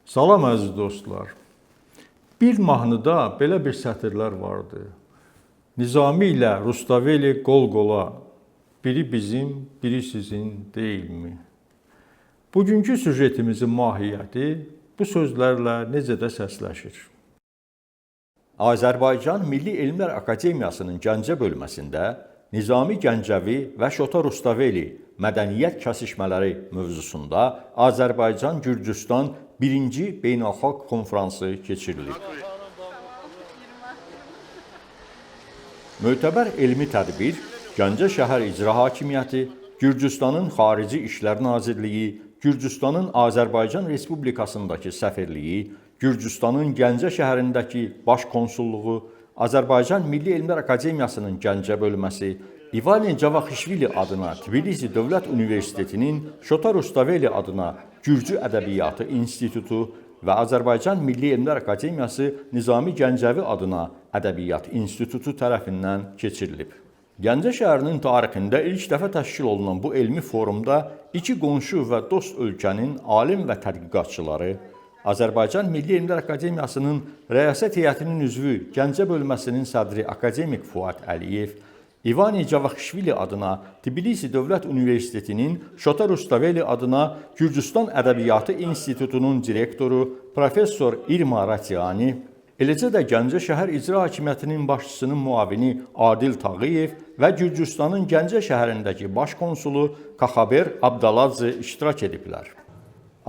Salam əziz dostlar. Bir mahnıda belə bir sətirlər vardı. Nizami ilə Rustaveli qol-qola, biri bizim, biri sizin deyilmi? Bugünkü süjetimizin mahiyyəti bu sözlərlə necə də səsləşir. Azərbaycan Milli Elmlər Akademiyasının Gəncə bölməsində Nizami Gəncəvi və Şota Rustaveli mədəniyyət kəsişmələri mövzusunda Azərbaycan-Gürcüstan 1-ci beynəlxalq konfransı keçirilib. Mötəbər elmi tədbir Gəncə şəhər İcra Hakimiyyəti, Gürcüstanın Xarici İşlər Nazirliyi, Gürcüstanın Azərbaycan Respublikasındakı səfirliyi, Gürcüstanın Gəncə şəhərindəki Baş Konsulluğu, Azərbaycan Milli Elmlər Akademiyasının Gəncə bölməsi, İvane Cavaxişvili adına Tbilisi Dövlət Universitetinin Şota Rustaveli adına Gürcü Ədəbiyyatı İnstitutu və Azərbaycan Milli Elmlər Akademiyası Nizami Gəncəvi adına Ədəbiyyat İnstitutu tərəfindən keçirilib. Gəncə şəhərinin tarixində ilk dəfə təşkil olunan bu elmi forumda iki qonşu və dost ölkənin alim və tədqiqatçıları, Azərbaycan Milli Elmlər Akademiyasının Rəyasət Heyətinin üzvü, Gəncə bölməsinin sədri akademik Fuad Əliyev, İvane Cavaxişvili adına Tbilisi Dövlət Universitetinin Şota Rustaveli adına Gürcüstan Ədəbiyyatı İnstitutunun direktoru professor Irma Ratiani, eləcə də Gəncə şəhər İcra Hakimiyyətinin başçısının müavini Adil Tağıyev və Gürcüstanın Gəncə şəhərindəki baş konsulu Kaxaber Abdaladze iştirak ediblər.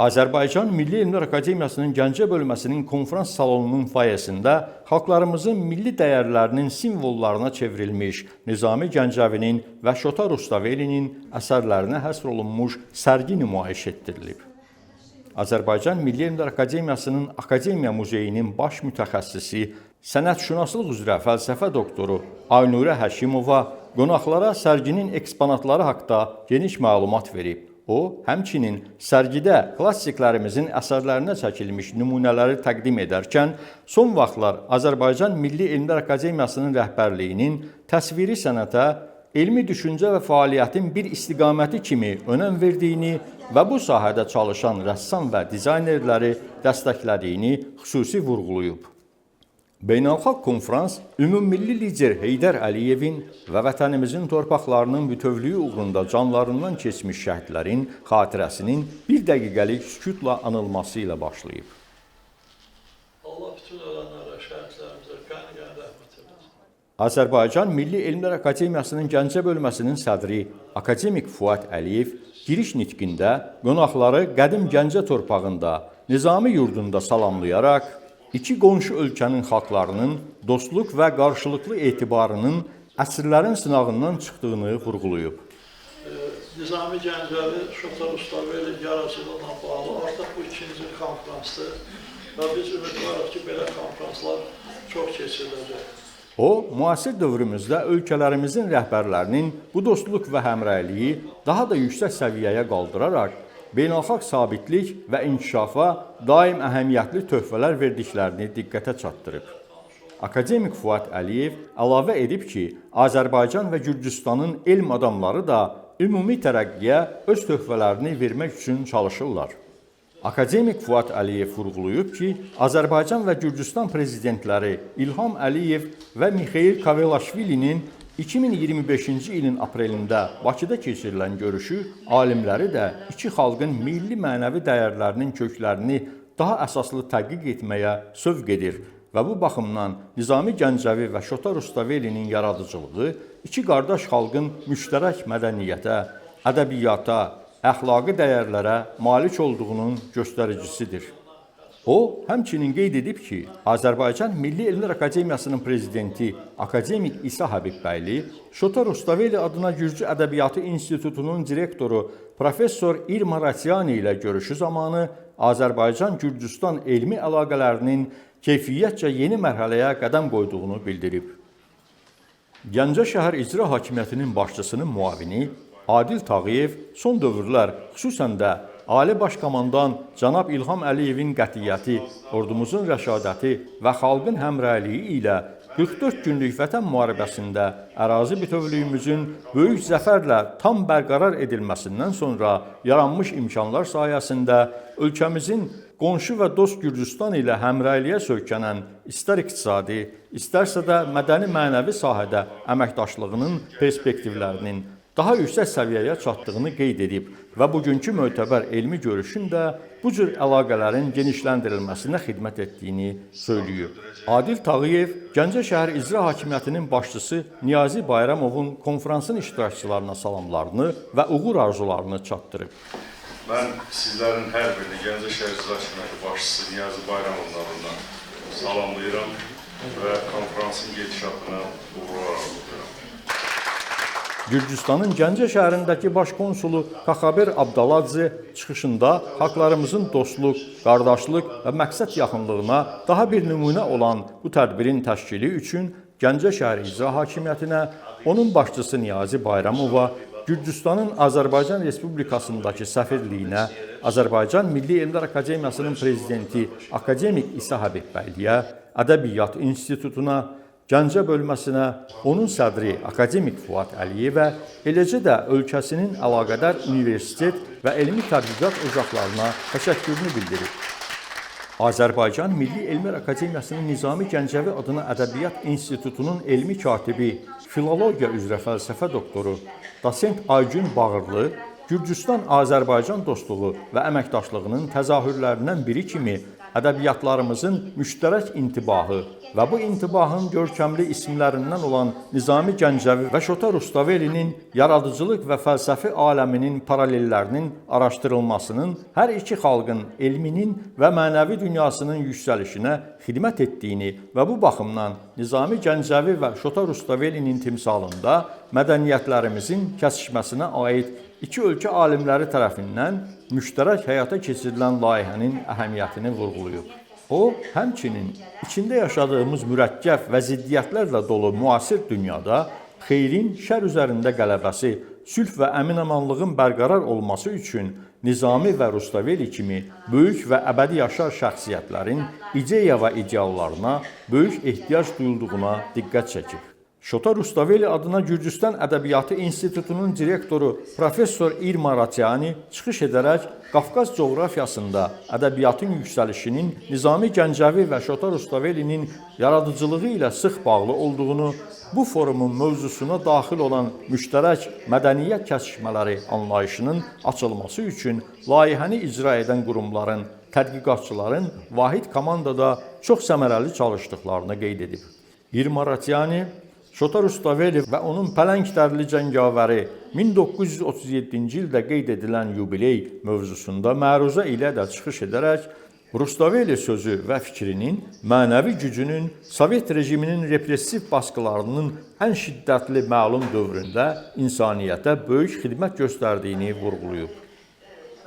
Azərbaycan Milli Elmlər Akademiyasının Gəncə bölməsinin konfrans salonunun foyesində xalqlarımızın milli dəyərlərinin simvollarına çevrilmiş Nizami Gəncəvinin və Şota Rustavelinin əsərlərinə həsr olunmuş sərgi nümayiş etdirilib. Azərbaycan Milli Elmlər Akademiyasının Akademiya Muzeyinin baş mütəxəssisi, sənətşünaslıq üzrə fəlsəfə doktoru Aynurə Həşimova qonaqlara sərginin eksponatları haqqında geniş məlumat verib. O, həmçinin sərgidə klassiklərimizin əsərlərinə çəkilmiş nümunələri təqdim edərkən, son vaxtlar Azərbaycan Milli Elmlər Akademiyasının rəhbərliyinin təsviri sənətə elmi düşüncə və fəaliyyətin bir istiqaməti kimi önəm verdiyini və bu sahədə çalışan rəssam və dizaynerləri dəstəklədiyini xüsusi vurğulayıb. Beynəlxalq konfrans ümummilli lider Heydər Əliyevin və vətənimizin torpaqlarının bütövlüyü uğrunda canlarından keçmiş şəhidlərin xatirəsinin bir dəqiqəlik sükutla anılması ilə başlayıb. Allah bütün ölənlərə, şəhidlərimizə qəni-qəni rəhmət eləsin. Azərbaycan Milli Elmlər Akademiyasının Gəncə bölməsinin sədri akademik Fuad Əliyev giriş nitqində qonaqları qədim Gəncə torpağında, Nizami yurdunda salamlayaraq iki qonşu ölkənin xalqlarının dostluq və qarşılıqlı etibarının əsrlərin sınağından çıxdığını vurğulayıb. Nizami Gəncəvi, Şota Rustaveli yaradıcılığına bağlı artıq bu ikinci konfransdır və biz ümidvarıq ki, belə konfranslar çox keçiriləcək. O, müasir dövrümüzdə ölkələrimizin rəhbərlərinin bu dostluq və həmrəyliyi daha da yüksək səviyyəyə qaldıraraq beynəlxalq sabitlik və inkişafa daim əhəmiyyətli töhfələr verdiklərini diqqətə çatdırıb. Akademik Fuad Əliyev əlavə edib ki, Azərbaycan və Gürcüstanın elm adamları da ümumi tərəqqiyə öz töhfələrini vermək üçün çalışırlar. Akademik Fuad Əliyev vurğulayıb ki, Azərbaycan və Gürcüstan prezidentləri İlham Əliyev və Mixail Kavelaşvilinin 2025-ci ilin aprelində Bakıda keçirilən görüşü alimləri də iki xalqın milli mənəvi dəyərlərinin köklərini daha əsaslı tədqiq etməyə sövq edir və bu baxımdan Nizami Gəncəvi və Şota Rustavelinin yaradıcılığı iki qardaş xalqın müştərək mədəniyyətə, ədəbiyyata, əxlaqi dəyərlərə malik olduğunun göstəricisidir. O, həmçinin qeyd edib ki, Azərbaycan Milli Elmlər Akademiyasının prezidenti akademik İsa Həbibbəyli, Şota Rustaveli adına Gürcü Ədəbiyyatı İnstitutunun direktoru professor Irma Ratiani ilə görüşü zamanı Azərbaycan-Gürcüstan elmi əlaqələrinin keyfiyyətcə yeni mərhələyə qədəm qoyduğunu bildirib. Gəncə şəhər İcra Hakimiyyətinin başçısının müavini Adil Tağıyev son dövrlər, xüsusən də Ali Baş Komandan cənab İlham Əliyevin qətiyyəti, ordumuzun rəşadəti və xalqın həmrəyliyi ilə 44 günlük vətən müharibəsində ərazi bütövlüyümüzün böyük zəfərlə tam bərqərar edilməsindən sonra yaranmış imkanlar sayəsində ölkəmizin qonşu və dost Gürcüstan ilə həmrəyliyə söykənən istər iqtisadi, istərsə də mədəni-mənəvi sahədə əməkdaşlığının perspektivlərinin daha yüksək səviyyəyə çatdığını qeyd edib və bugünkü mötəbər elmi görüşün də bu cür əlaqələrin genişləndirilməsinə xidmət etdiyini söyləyib. Adil Tağıyev Gəncə şəhər İcra Hakimiyyətinin başçısı Niyazi Bayramovun konfransın iştirakçılarına salamlarını və uğur arzularını çatdırıb. Mən sizlərin hər birini Gəncə şəhər İcra Hakimiyyəti başçısı Niyazi Bayramovun adından salamlayıram və konfransın gedişatına uğurlar arzulayıram. Gürcüstanın Gəncə şəhərindəki baş konsulu Kaxaber Abdaladze çıxışında xalqlarımızın dostluq, qardaşlıq və məqsəd yaxınlığına daha bir nümunə olan bu tədbirin təşkili üçün Gəncə şəhər İcra Hakimiyyətinə, onun başçısı Niyazi Bayramova, Gürcüstanın Azərbaycan Respublikasındakı səfirliyinə, Azərbaycan Milli Elmlər Akademiyasının prezidenti akademik İsa Həbibbəyliyə, Ədəbiyyat İnstitutuna, Gəncə bölməsinə, onun sədri akademik Fuad Əliyevə, eləcə də ölkəsinin əlaqədar universitet və elmi tədqiqat ocaqlarına təşəkkürünü bildirib. Azərbaycan Milli Elmlər Akademiyasının Nizami Gəncəvi adına Ədəbiyyat İnstitutunun elmi katibi, filologiya üzrə fəlsəfə doktoru, dosent Aygün Bağırlı Gürcüstan-Azərbaycan dostluğu və əməkdaşlığının təzahürlərindən biri kimi ədəbiyyatlarımızın müştərək intibahı və bu intibahın görkəmli isimlərindən olan Nizami Gəncəvi və Şota Rustavelinin yaradıcılıq və fəlsəfi aləminin paralellərinin araşdırılmasının hər iki xalqın elminin və mənəvi dünyasının yüksəlişinə xidmət etdiyini və bu baxımdan Nizami Gəncəvi və Şota Rustavelinin timsalında mədəniyyətlərimizin kəsişməsinə aid iki ölkə alimləri tərəfindən müştərək həyata keçirilən layihənin əhəmiyyətini vurğulayıb. O, həmçinin içində yaşadığımız mürəkkəb və ziddiyyətlərlə dolu müasir dünyada xeyrin şər üzərində qələbəsi, sülh və əmin-amanlığın bərqərar olması üçün Nizami və Rustaveli kimi böyük və əbədi yaşar şəxsiyyətlərin ideya və ideallarına böyük ehtiyac duyulduğuna diqqət çəkib. Şota Rustaveli adına Gürcüstan Ədəbiyyatı İnstitutunun direktoru professor İrma Ratiani çıxış edərək Qafqaz coğrafiyasında ədəbiyyatın yüksəlişinin Nizami Gəncəvi və Şota Rustavelinin yaradıcılığı ilə sıx bağlı olduğunu, bu forumun mövzusuna daxil olan müştərək mədəniyyət kəsişmələri anlayışının açılması üçün layihəni icra edən qurumların, tədqiqatçıların vahid komandada çox səmərəli çalışdıqlarını qeyd edib. İrma Ratiani Şota Rustaveli və onun pələng dərili cəngavəri 1937-ci ildə qeyd edilən yubiley mövzusunda məruzə ilə də çıxış edərək Rustaveli sözü və fikrinin mənəvi gücünün Sovet rejiminin repressiv baskılarının ən şiddətli məlum dövründə insaniyyətə böyük xidmət göstərdiyini vurğulayıb.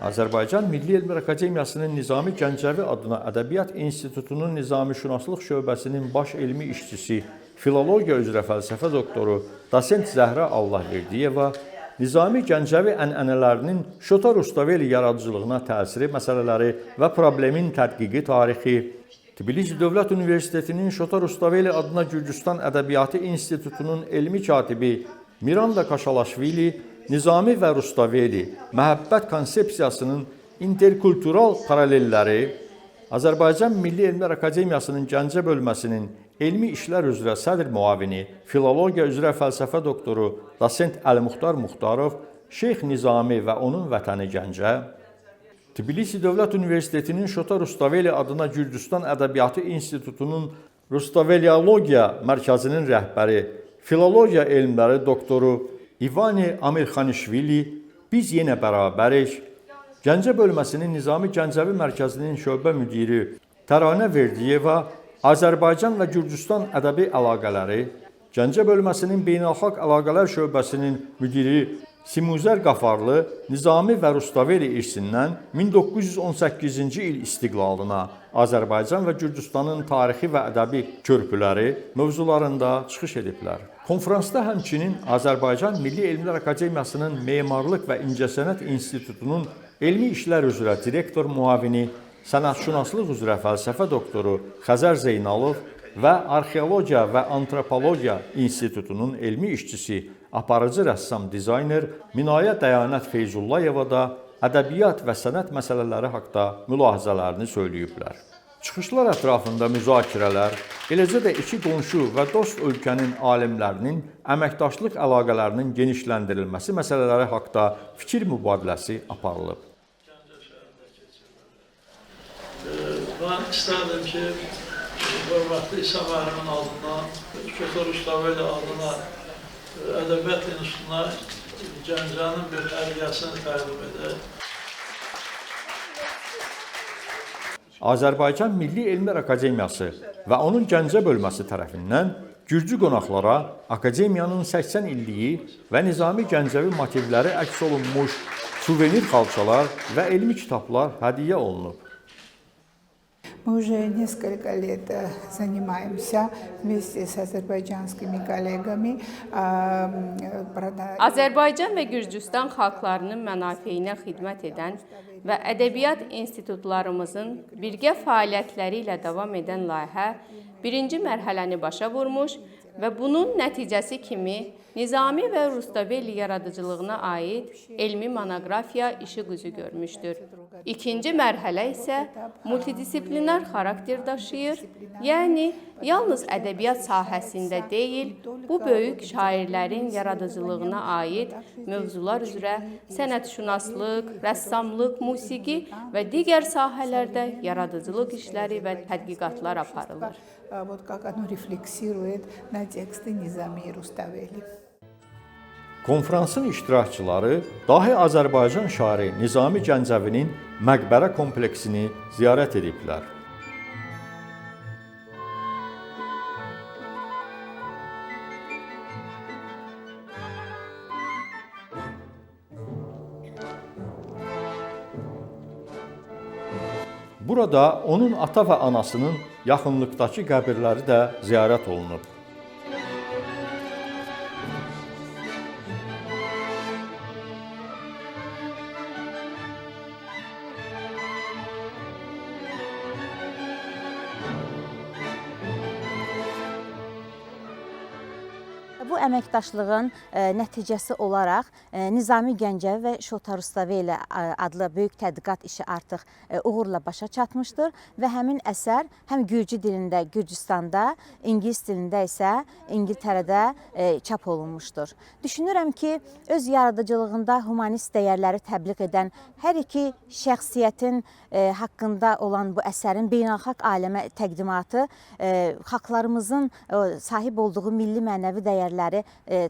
Azərbaycan Milli Elmlər Akademiyasının Nizami Gəncəvi adına Ədəbiyyat İnstitutunun Nizamişünaslıq şöbəsinin baş elmi işçisi, filologiya üzrə fəlsəfə doktoru, dosent Zəhra Allahverdiyeva Nizami Gəncəvi ənənələrinin Şota Rustaveli yaradıcılığına təsiri məsələləri və problemin tədqiqi tarixi, Tbilisi Dövlət Universitetinin Şota Rustaveli adına Gürcüstan Ədəbiyyatı İnstitutunun elmi katibi Miranda Kaşalaşvili Nizami və Rustaveli məhəbbət konsepsiyasının interkultural paralelləri, Azərbaycan Milli Elmlər Akademiyasının Gəncə bölməsinin elmi işlər üzrə sədr müavini, filologiya üzrə fəlsəfə doktoru, dosent Əlimuxtar Muxtarov, Şeyx Nizami və onun vətəni Gəncə, Tbilisi Dövlət Universitetinin Şota Rustaveli adına Gürcüstan Ədəbiyyatı İnstitutunun Rustaveliologiya Mərkəzinin rəhbəri, filologiya elmləri doktoru İvani Amirxanişvili, biz yenə bərabərik, Gəncə bölməsinin Nizami Gəncəvi Mərkəzinin şöbə müdiri Təranə Verdiyeva, Azərbaycan və Gürcüstan ədəbi əlaqələri, Gəncə bölməsinin Beynəlxalq Əlaqələr şöbəsinin müdiri Simuzər Qafarlı Nizami və Rustaveli irsindən 1918-ci il istiqlalına Azərbaycan və Gürcüstanın tarixi və ədəbi körpüləri mövzularında çıxış ediblər. Konfransda həmçinin Azərbaycan Milli Elmlər Akademiyasının Memarlıq və İncəsənət İnstitutunun elmi işlər üzrə direktor müavini, sənətşünaslıq üzrə fəlsəfə doktoru Xəzər Zeynalov və Arxeologiya və Antropologiya İnstitutunun elmi işçisi, aparıcı rəssam dizayner Minayə Dəyanət Feyzullayeva da ədəbiyyat və sənət məsələləri haqda mülahizələrini söyləyiblər. Çıxışlar ətrafında müzakirələr, eləcə də iki qonşu və dost ölkənin alimlərinin əməkdaşlıq əlaqələrinin genişləndirilməsi məsələləri haqda fikir mübadiləsi aparılıb. Mən istərdim ki, hörmətli İsa müəllimin adından, Şota Rustaveli adına Ədəbiyyat İnstitutuna Gəncənin bir hədiyyəsini təqdim edək. Azərbaycan Milli Elmlər Akademiyası və onun Gəncə bölməsi tərəfindən gürcü qonaqlara Akademiyanın 80 illiyi və Nizami Gəncəvi motivləri əks olunmuş suvenir xalçalar və elmi kitablar hədiyyə olunub. Мы уже несколько лет занимаемся вместе с азербайджанскими коллегами. Azərbaycan və Gürcüstan xalqlarının mənafeyinə xidmət edən və ədəbiyyat institutlarımızın birgə fəaliyyətləri ilə davam edən layihə birinci mərhələni başa vurmuş və bunun nəticəsi kimi Nizami və Rustaveli yaradıcılığına aid elmi monoqrafiya işıq üzü görmüşdür. İkinci mərhələ isə multidisiplinar xarakter daşıyır, yəni yalnız ədəbiyyat sahəsində deyil, bu böyük şairlərin yaradıcılığına aid mövzular üzrə sənətşünaslıq, rəssamlıq, musiqi və digər sahələrdə yaradıcılıq işləri və tədqiqatlar aparılır. Вот как оно рефлексирует на тексты Nizami Rustaveli. Konfransın iştirakçıları dahi Azərbaycan şairi Nizami Gəncəvinin məqbərə kompleksini ziyarət ediblər. Burada onun ata və anasının yaxınlıqdakı qəbirləri də ziyarət olunub. Bu əməkdaşlığın nəticəsi olaraq Nizami Gəncəvi və Şota Rustaveli adlı böyük tədqiqat işi artıq uğurla başa çatmışdır və həmin əsər həm gürcü dilində Gürcüstanda, ingilis dilində isə İngiltərədə çap olunmuşdur. Düşünürəm ki, öz yaradıcılığında humanist dəyərləri təbliğ edən hər iki şəxsiyyətin haqqında olan bu əsərin beynəlxalq aləmə təqdimatı xalqlarımızın sahib olduğu milli mənəvi dəyərləri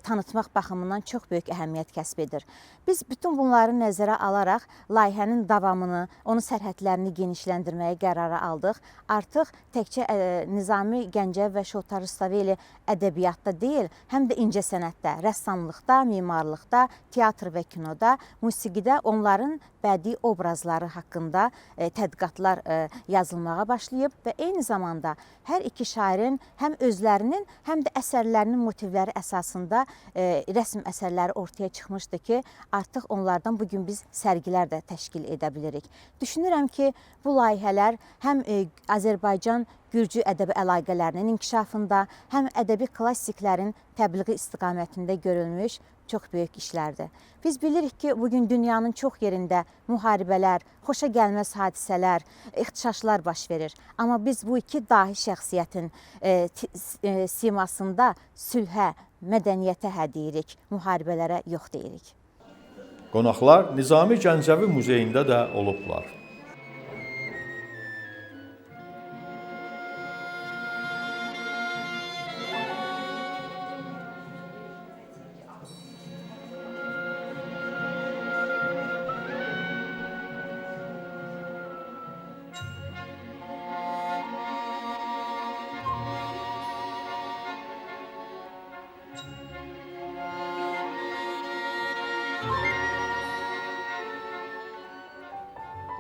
tanıtmaq baxımından çox böyük əhəmiyyət kəsb edir. Biz bütün bunları nəzərə alaraq layihənin davamını, onun sərhədlərini genişləndirməyə qərarı aldıq. Artıq təkcə Nizami Gəncəvi və Şota Rustaveli ədəbiyyatda deyil, həm də incəsənətdə, rəssamlıqda, memarlıqda, teatr və kinoda, musiqidə onların bədii obrazları haqqında tədqiqatlar yazılmağa başlayıb və eyni zamanda hər iki şairin həm özlərinin, həm də əsərlərinin motivləri əsasında rəsm əsərləri ortaya çıxmışdı ki, artıq onlardan bugün biz sərgilər də təşkil edə bilirik. Düşünürəm ki, bu layihələr həm Azərbaycan Gürcü ədəbi əlaqələrinin inkişafında, həm ədəbi klassiklərin təbliği istiqamətində görülmüş çox böyük işlərdir. Biz bilirik ki, bugün dünyanın çox yerində müharibələr, xoşa gəlməz hadisələr, ixtişaşlar baş verir. Amma biz bu iki dahi şəxsiyyətin simasında sülhə, mədəniyyətə hə deyirik, müharibələrə yox deyirik. Qonaqlar Nizami Gəncəvi muzeyində də olublar.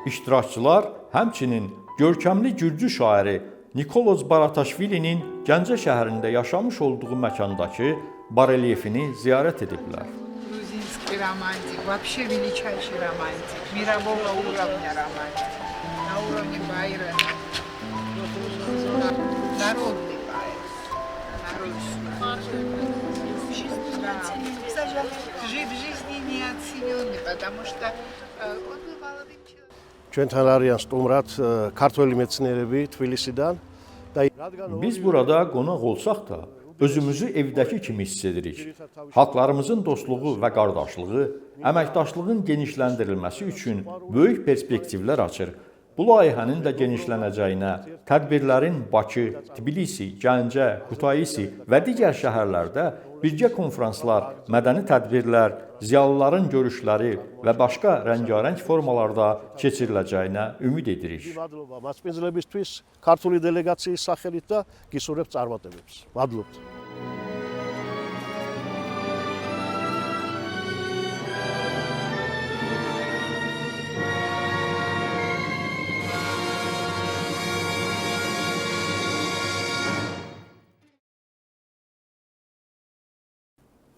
İştirakçılar həmçinin görkəmli gürcü şairi Nikoloz Barataşvilinin Gəncə şəhərində yaşamış olduğu məkandakı barelyefini ziyarət ediblər. Грузинский романтик, вообще величайший романтик, мирового уровня романтик, на уровне Байрона, народный поэт, народный. Да. Кстати, в жизни не оцененный, потому что Он был молодым человеком. Ჩვენთან არიან სტუმრად ქართველი მეცნიერები თბილისიდან და რადგან Biz burada qonaq olsaq da, özümüzü evdəki kimi hiss edirik. Xalqlarımızın dostluğu və qardaşlığı, əməkdaşlığın genişləndirilməsi üçün böyük perspektivlər açır. Bu layihənin də genişlənəcəyinə, tədbirlərin Bakı, Tbilisi, Gəncə, Kutaisi və digər şəhərlərdə birgə konfranslar, mədəni tədbirlər, ziyalıların görüşləri və başqa rəngarəng formalarda keçiriləcəyinə ümid edirik. მადლობა მასპინძლებისთვის ქართული დელეგაციის სახელით და გისურვებთ წარმატებებს. მადლობთ.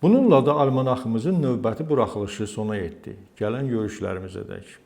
Bununla da almanaxımızın növbəti buraxılışı sona yetdi. Gələn görüşlərimizədək.